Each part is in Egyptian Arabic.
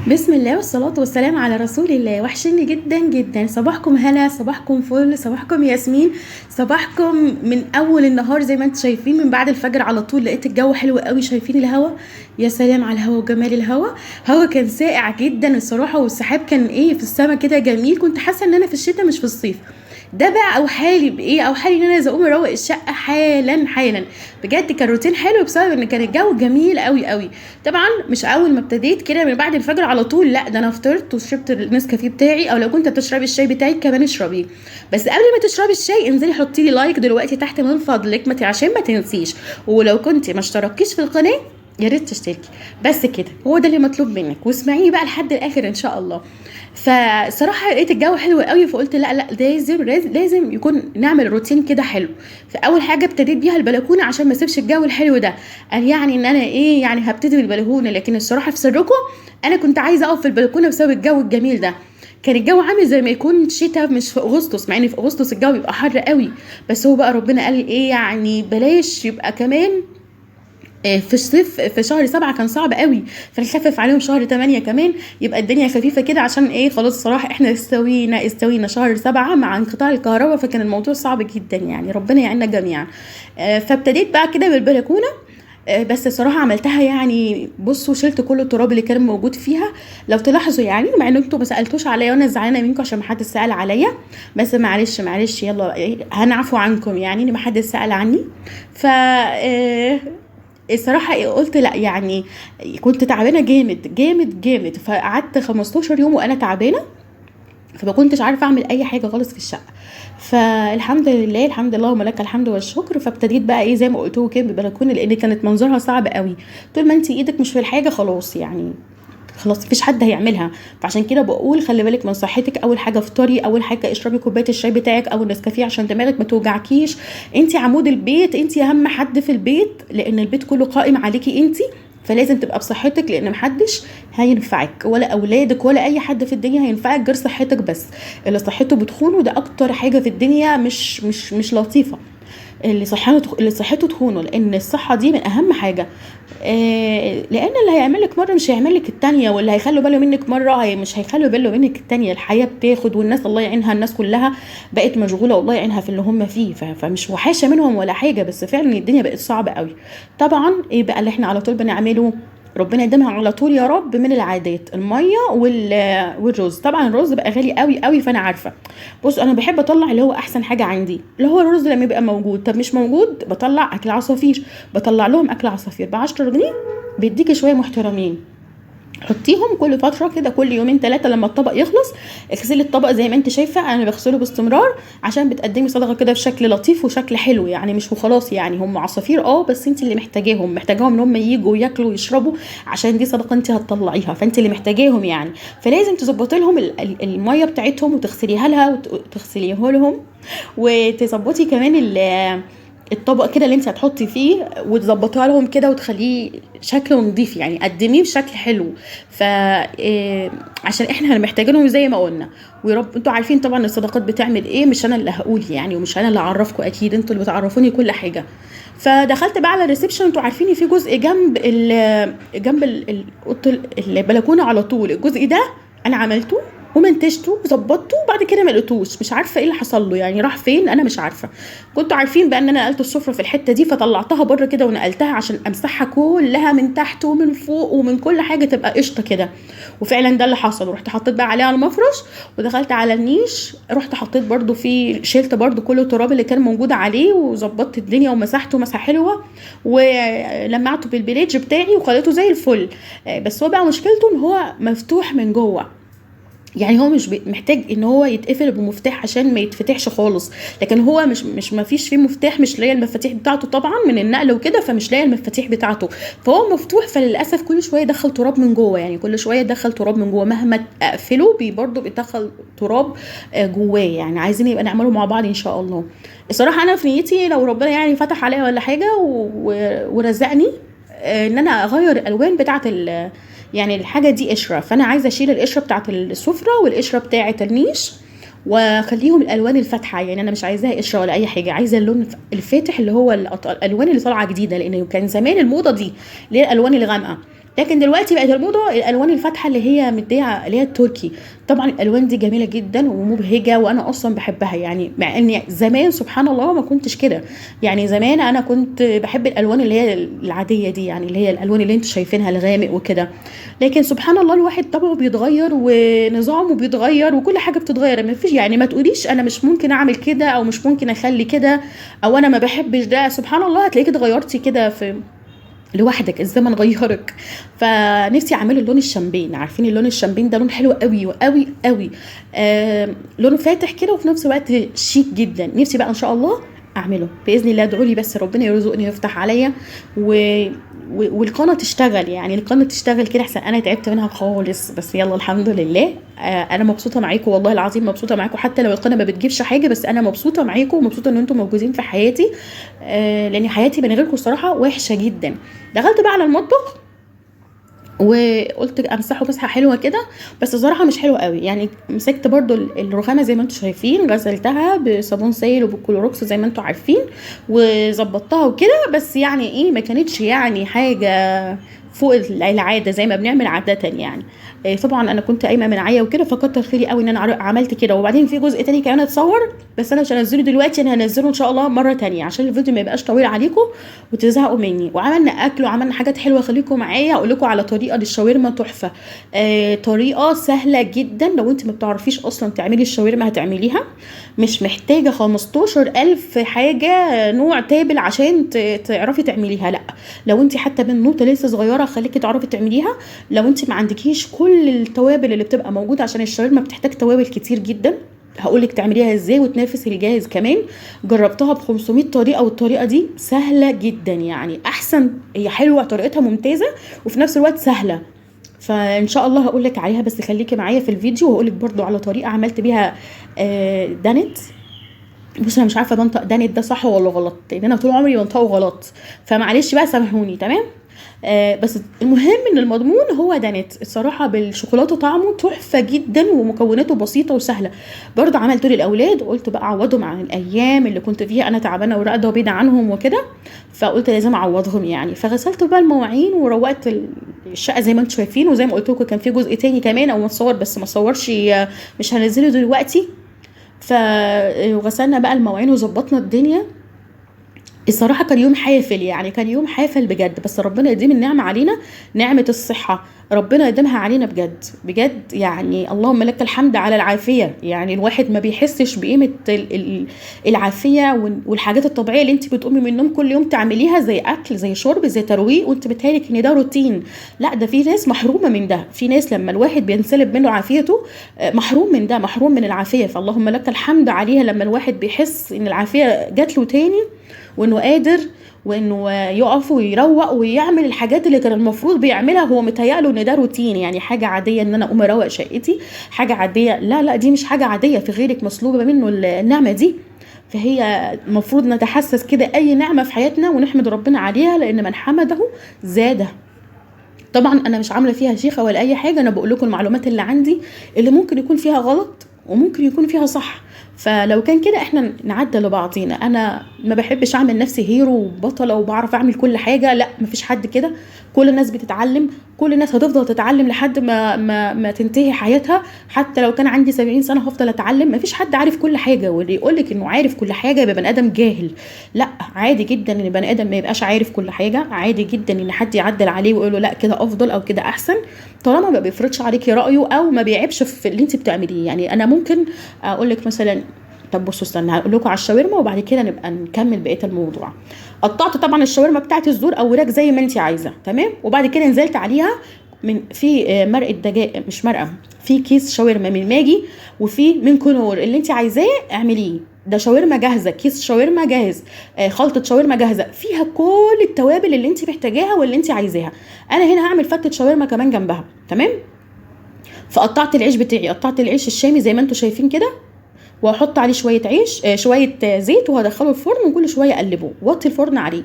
بسم الله والصلاة والسلام على رسول الله. وحشني جدا جدا. صباحكم هلا، صباحكم فل، صباحكم ياسمين، صباحكم من اول النهار زي ما انتم شايفين. من بعد الفجر على طول لقيت الجو حلو قوي. شايفين الهوا؟ يا سلام على الهوا وجمال الهوا. هوا كان ساقع جدا الصراحة، والسحاب كان ايه في السما كده جميل. كنت حاسة ان انا في الشتاء مش في الصيف. ده بقى اوحالي بايه؟ اوحالي ان انا عايزه اقوم اروق الشقة حالا حالا. بجد كان روتين حلو بسبب ان كان الجو جميل قوي قوي. طبعا مش اول ما ابتديت كده من بعد الفجر على طول، لا ده انا فطرت وشربت النسكافيه بتاعي، او لو كنت بتشربي الشاي بتاعك كمان اشربيه. بس قبل ما تشربي الشاي انزلي حطي لي like دلوقتي تحت من فضلك، ما عشان ما تنسيش. ولو كنت ما اشتركتيش في القناة يا ريت تشتركي. بس كده هو ده اللي مطلوب منك، واسمعيني بقى لحد الاخر ان شاء الله. فصراحة لقيت الجو حلو قوي، فقلت لا لا لازم لازم يكون نعمل روتين كده حلو. فاول حاجة ابتديت بيها البلكونه عشان ما اسيبش الجو الحلو ده. قال يعني ان انا ايه يعني هبتدي بالبلكونه، لكن الصراحة في سركم انا كنت عايزه اقف في البلكونه بسبب الجو الجميل ده. كان الجو عامل زي ما يكون شتاء مش في اغسطس، مع ان في اغسطس الجو بيبقى حر قوي، بس هو بقى ربنا قال ايه يعني بلاش يبقى كمان في الصيف. في شهر 7 كان صعب قوي، فنخفف عليهم شهر 8 كمان يبقى الدنيا خفيفة كده. عشان ايه؟ خلاص الصراحة احنا استوينا شهر 7 مع انقطاع الكهرباء، فكان الموضوع صعب جدا يعني، ربنا يعيننا جميعا. فابتديت بقى كده بالبلكونه. بس الصراحة عملتها يعني بصوا، شلت كل التراب اللي كان موجود فيها لو تلاحظوا يعني، مع ان انتوا ما سالتوش عليا وانا زعلانة منكم عشان ما حد سال عليا، بس معلش معلش يلا هنعفو عنكم يعني ان ما حد سال عني. ف الصراحة قلت لا يعني كنت تعبانة جامد جامد جامد، فقعدت 15 يوم وانا تعبانة، فما كنتش عارفه اعمل اي حاجة خالص في الشقة. فالحمد لله الحمد لله وملك الحمد والشكر. فابتديت بقى ايه زي ما قلت لكم كده بالبلكونه، لان كانت منظرها صعب قوي. طول ما انت ايدك مش في الحاجة خلاص يعني خلاص مفيش حد هيعملها. فعشان كده بقول خلي بالك من صحتك. اول حاجة افطري، اول حاجة اشربي كوباية الشاي بتاعك او النسكافيه عشان دماغك ما توجعكيش. انت عمود البيت، انت اهم حد في البيت، لان البيت كله قائم عليكي انت، فلازم تبقى بصحتك، لان محدش هينفعك ولا اولادك ولا اي حد في الدنيا هينفعك غير صحتك بس. اللي صحته بتخونه ده اكتر حاجة في الدنيا مش مش مش لطيفة، اللي صحته تخونه، لان الصحة دي من اهم حاجة. لان اللي هيعمل لك مرة مش هيعمل لك الثانية، واللي هيخلوا باله منك مرة مش هيخلوا باله منك الثانية. الحياة بتاخد، والناس الله يعينها، الناس كلها بقت مشغولة والله يعينها في اللي هم فيه، فمش وحاشه منهم ولا حاجة، بس فعلا الدنيا بقت صعبة قوي. طبعا ايه بقى اللي احنا على طول بنعمله؟ ربنا يديمها على طول يا رب من العادات، المية والرز. طبعا الرز بقى غالي قوي قوي، فانا عارفه. بص انا بحب اطلع اللي هو احسن حاجة عندي اللي هو الرز لما يبقى موجود. طب مش موجود بطلع اكل عصافير، بطلع لهم اكل عصافير ب10 جنيه بيديكي شوية محترمين. حطيهم كل فترة كده، كل يومين 3 لما الطبق يخلص اغسلي الطبق زي ما انت شايفه، انا بغسله باستمرار عشان بتقدمي صدقه كده بشكل لطيف وشكل حلو يعني، مش وخلاص يعني هم عصافير بس انت اللي محتاجاهم، محتاجاهم ان هم ييجوا وياكلوا ويشربوا، عشان دي صدقه انت هتطلعيها، فانت اللي محتاجاهم يعني. فلازم تظبطي لهم المية بتاعتهم وتغسليها لها وتغسليها لهم، وتظبطي كمان الطبق كده اللي انت هتحطي فيه وتظبطيها لهم كده وتخليه شكله نظيف يعني، قدميه بشكل حلو. ف عشان احنا محتاجينهم زي ما قلنا. ويا رب انتوا عارفين طبعا الصدقات بتعمل ايه، مش انا اللي هقول يعني، ومش انا اللي اعرفكم، اكيد انتوا اللي بتعرفوني كل حاجة. فدخلت بقى على ال reception، انتوا عارفين في جزء جنب جنب البلكونه على طول، الجزء ده انا عملته ومنتجته وظبطته، وبعد كده ما لقيتوش، مش عارفه ايه اللي حصل له يعني، راح فين انا مش عارفه. كنتوا عارفين بقى ان انا نقلت السفرة في الحتة دي، فطلعتها بره كده ونقلتها عشان امسحها كلها من تحت ومن فوق ومن كل حاجة تبقى قشطه كده، وفعلا ده اللي حصل. ورحت حطيت بقى عليها المفرش، ودخلت على النيش، رحت حطيت برده فيه، شلت برده كل التراب اللي كان موجود عليه، وظبطت الدنيا ومسحته مسحه حلوة، ولمعته بالبليج بتاعي وخليته زي الفل. بس هو بقى مشكلته ان هو مفتوح من جوه، يعني هو مش محتاج ان هو يتقفل بمفتاح عشان ما يتفتحش خالص، لكن هو مش ما فيش فيه مفتاح، مش لاقيه المفاتيح بتاعته طبعا من النقل وكده، فمش لاقيه المفاتيح بتاعته، فهو مفتوح. فللاسف كل شوية يدخل تراب من جوه يعني، كل شوية يدخل تراب من جوه، مهما اقفله برضه بيدخل تراب جواه يعني. عايزين يبقى نعمله مع بعض ان شاء الله. الصراحة انا في نيتي لو ربنا يعني فتح عليا ولا حاجة ورزقني ان انا اغير الالوان بتاعه يعني الحاجة دي قشرة، فانا عايزه اشيل القشرة بتاعه السفرة والقشره بتاعه النيش واخليهم الالوان الفاتحة، يعني انا مش عايزاها قشرة ولا اي حاجة، عايزه اللون الفاتح اللي هو الالوان اللي طالعه جديدة، لان كان زمان الموضة دي اللي هي الالوان الغامقه. لكن دلوقتي بقت الموضة الالوان الفاتحة اللي هي مديه اللي هي التركي. طبعا الالوان دي جميلة جدا ومبهجه، وانا اصلا بحبها يعني، مع اني زمان سبحان الله ما كنتش كده يعني. زمان انا كنت بحب الالوان اللي هي العادية دي، يعني اللي هي الالوان اللي انتوا شايفينها الغامق وكده. لكن سبحان الله الواحد طبعه بيتغير ونظامه بيتغير وكل حاجة بتتغير. ما فيش يعني، ما تقوليش انا مش ممكن اعمل كده او مش ممكن اخلي كده او انا ما بحبش ده. سبحان الله هتلاقيكي اتغيرتي كده في لوحدك، الزمن غيرك. فنفسي اعمله اللون الشامبين. عارفين اللون الشامبين ده لون حلو قوي وقوي قوي، لونه فاتح كده وفي نفس الوقت شيك جدا. نفسي بقى ان شاء الله اعمله باذن الله. ادعوا لي بس ربنا يرزقني ويفتح عليا والقناة تشتغل، يعني القناة تشتغل كده احسن. انا تعبت منها خالص، بس يلا الحمد لله. انا مبسوطة معاكم والله العظيم، مبسوطة معاكم حتى لو القناة ما بتجيبش حاجة، بس انا مبسوطة معاكم ومبسوطة ان انتم موجودين في حياتي، لان حياتي من غيركم الصراحة وحشة جدا. دخلت بقى على المطبخ وقلت امسحه مسحه حلوة كده، بس الصراحة مش حلوة قوي يعني. مسكت برضو الرخامه زي ما انتم شايفين، غسلتها بصابون سائل وبالكلوروكس زي ما انتم عارفين وظبطتها وكده، بس يعني ايه، ما كانتش يعني حاجة فوق العادة زي ما بنعمل عادة يعني. طبعا انا كنت قايمة من عيا وكده، فكتر خيري قوي ان انا عملت كده. وبعدين في جزء تاني كمان اتصور، بس انا مش هنزله دلوقتي، انا هنزله ان شاء الله مرة تانية عشان الفيديو ما يبقاش طويل عليكم وتزهقوا مني. وعملنا اكل وعملنا حاجات حلوة، خليكم معايا اقول لكم على طريقه للشاورما تحفة. طريقه سهلة جدا، لو انت ما بتعرفيش اصلا تعملي الشاورما هتعمليها، مش محتاجه 15,000 حاجة نوع تابل عشان تعرفي تعمليها. لا، لو انت حتى بنوته لسه صغيرة خليكي تعرفي تعمليها. لو انت ما عندكيش كل التوابل اللي بتبقى موجودة، عشان الشاورما بتحتاج توابل كتير جدا، هقولك تعمليها ازاي وتنافس الجاهز كمان. جربتها ب 500 طريقه، والطريقة دي سهلة جدا يعني، احسن، هي حلوة، طريقتها ممتازة وفي نفس الوقت سهلة. فان شاء الله هقولك عليها، بس خليكي معايا في الفيديو. وهقولك برضو على طريقه عملت بيها دانت. بصوا انا مش عارفه بنطق دانت ده صح ولا غلط، لان انا طول عمري بنطقه غلط، فمعلش بقى سامحوني. تمام. بس المهم ان المضمون هو دانت الصراحة بالشوكولاته، طعمه تحفة جدا ومكوناته بسيطة وسهلة. برضه عملته للاولاد، قلت بقى اعوضهم عن الايام اللي كنت فيها انا تعبانة وراقده وبعيدة عنهم وكده، فقلت لازم اعوضهم يعني. فغسلت بقى المواعين وروقت الشقة زي ما انتم شايفين، وزي ما قلت لكم كان في جزء تاني كمان او متصور، بس ما صورش، مش هنزله دلوقتي. فغسلنا بقى المواعين وظبطنا الدنيا. الصراحة كان يوم حافل يعني، كان يوم حافل بجد، بس ربنا يديم النعمة علينا، نعمه الصحة ربنا يديمها علينا بجد بجد يعني. اللهم لك الحمد على العافية. يعني الواحد ما بيحسش بقيمة العافية والحاجات الطبيعية اللي انت بتقومي من النوم كل يوم تعمليها، زي اكل زي شرب زي ترويق، وانت بتهالك ان ده روتين. لا، ده في ناس محرومة من ده، في ناس لما الواحد بينسلب منه عافيته محروم من ده، محروم من العافية. فاللهم لك الحمد عليها لما الواحد بيحس ان العافية جات له تاني، وانه قادر وانه يقف ويروق ويعمل الحاجات اللي كان المفروض بيعملها. هو متهيأ له ان ده روتين، يعني حاجة عادية ان انا اقوم اروق شقتي، حاجة عادية. لا لا، دي مش حاجة عادية، في غيرك مسلوبه منه النعمة دي. فهي المفروض نتحسس كده اي نعمه في حياتنا ونحمد ربنا عليها، لان من حمده زاده. طبعا انا مش عامله فيها شيخه ولا اي حاجة، انا بقول لكم المعلومات اللي عندي اللي ممكن يكون فيها غلط وممكن يكون فيها صح. فلو كان كده احنا نعدل لبعضينا. انا ما بحبش اعمل نفسي هيرو وبطله وبعرف اعمل كل حاجة، لا، مفيش حد كده. كل الناس بتتعلم، كل الناس هتفضل تتعلم لحد ما ما, ما تنتهي حياتها. حتى لو كان عندي 70 سنة هفضل اتعلم. مفيش حد عارف كل حاجة، واللي يقولك انه عارف كل حاجة يبقى بني ادم جاهل. لا، عادي جدا ان بني ادم ما يبقاش عارف كل حاجة، عادي جدا ان حد يعدل عليه ويقول له لا كده افضل او كده احسن، طالما ما بيفرضش عليكي رايه او ما بيعيبش في اللي انت بتعمليه. يعني انا ممكن اقول لك مثلا، طب بصوا استنى هقول لكم على الشاورما وبعد كده نبقى نكمل بقية الموضوع. قطعت طبعا الشاورما بتاعت الزور او وراك زي ما انت عايزه، تمام. وبعد كده نزلت عليها من في مرقه دجاج، مش مرقه، في كيس شاورما من ماجي وفي من كنور، اللي انت عايزاه اعمليه. ده شاورما جاهزة، كيس شاورما جاهز، خلطه شاورما جاهزة فيها كل التوابل اللي انت محتاجاها واللي انت عايزاها. انا هنا هعمل فتة شاورما كمان جنبها، تمام. فقطعت العيش بتاعي، قطعت العيش الشامي زي ما انتم شايفين كده، واحط عليه شوية عيش، شوية زيت، وهدخله الفرن وكل شوية اقلبه، وطي الفرن عليه.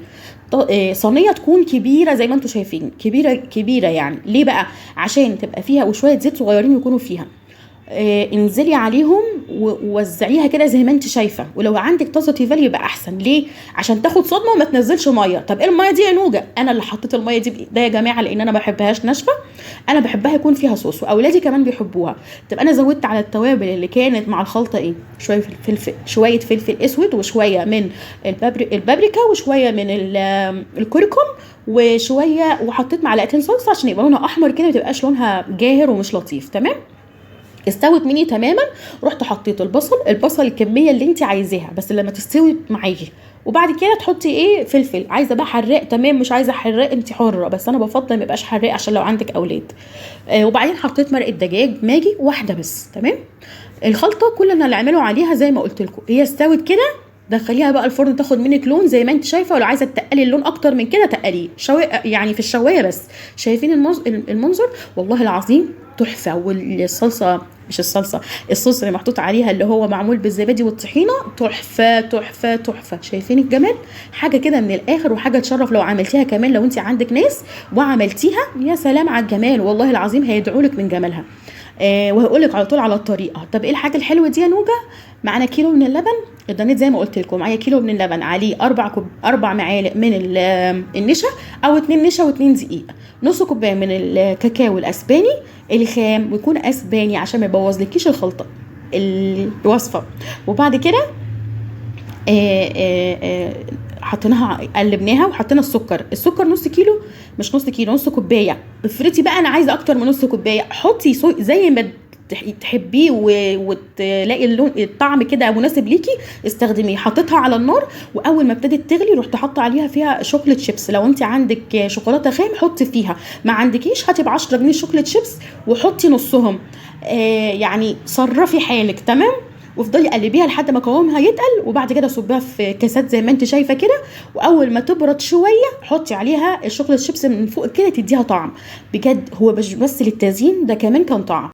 صينية تكون كبيرة زي ما انتم شايفين، كبيرة كبيرة يعني. ليه بقى؟ عشان تبقى فيها وشوية زيت صغيرين يكونوا فيها. انزلي عليهم ووزعيها كده زي ما انت شايفه. ولو عندك طاسه تيفال يبقى احسن. ليه؟ عشان تاخد صدمة وما تنزلش مية. طب ايه المية دي يا نوجه؟ انا اللي حطيت المية دي ده يا جماعة، لان انا ما بحبهاش ناشفة، انا بحبها يكون فيها صوص، واولادي كمان بيحبوها. طب انا زودت على التوابل اللي كانت مع الخلطة ايه؟ شوية فلفل، شوية فلفل اسود، وشوية من البابريكا، وشوية من الكركم، وشوية، وحطيت معلقتين صلصه عشان يبقى لونها احمر كده، ما تبقاش لونها جاهر ومش لطيف. تمام، استوت مني تماما. رحت حطيت البصل، البصل الكمية اللي انت عايزاها بس لما تستوي معاكي. وبعد كده تحطي ايه؟ فلفل. عايزه بقى حراق تمام، مش عايزه حراق انت حره، بس انا بفضل ما يبقاش حراق عشان لو عندك اولاد. وبعدين حطيت مرقه دجاج ماجي واحدة بس. تمام، الخلطة كل اللي اعمله عليها زي ما قلت لكم، هي استوت كده دخليها بقى الفرن تاخد منك لون زي ما انت شايفه. ولو عايزه تقلي اللون اكتر من كده تقليه شوي، يعني في الشوايه بس. شايفين المنظر؟ والله العظيم تحفة. والصلصه، مش الصلصه، الصوص اللي محطوط عليها اللي هو معمول بالزبادي والطحينه تحفة تحفة تحفة. شايفين الجمال؟ حاجة كده من الاخر، وحاجه تشرف لو عملتيها كمان. لو انت عندك ناس وعملتيها يا سلام على الجمال، والله العظيم هيدعولك من جمالها. وهقولك على طول على الطريقة. طب ايه الحاجة الحلوة دي يا نوجه؟ معانا كيلو من اللبن الدانيت زي ما قلت لكم، معايا كيلو من اللبن عليه 4 معالق من النشا، او 2 نشا و2 دقيق، نص كوباية من الكاكاو الاسباني الخام، ويكون اسباني عشان ما يبوظلكيش الخلطة الوصفة. وبعد كده حطيناها، قلبناها، وحطينا السكر. السكر نص كيلو، مش نص كيلو، نص كوباية. افرضي بقى انا عايزه اكتر من نص كوباية، حطي زي ما تحبيه وتلاقي اللون الطعم كده مناسب ليكي استخدميه. حطيتها على النار، واول ما ابتدت تغلي رحت حاطه عليها فيها chocolate chips. لو انت عندك شوكولاتة خام حطي فيها، ما عندكيش هاتي ب 10 جنيه chocolate chips وحطي نصهم. يعني صرفي حالك. تمام، وافضلي قلبيها لحد ما قوامها يتقل، وبعد كده صبيها في كاسات زي ما انت شايفه كده. واول ما تبرد شوية حطي عليها ال chocolate chips من فوق كده تديها طعم. بجد هو مش بس للتزيين، ده كمان كان طعم.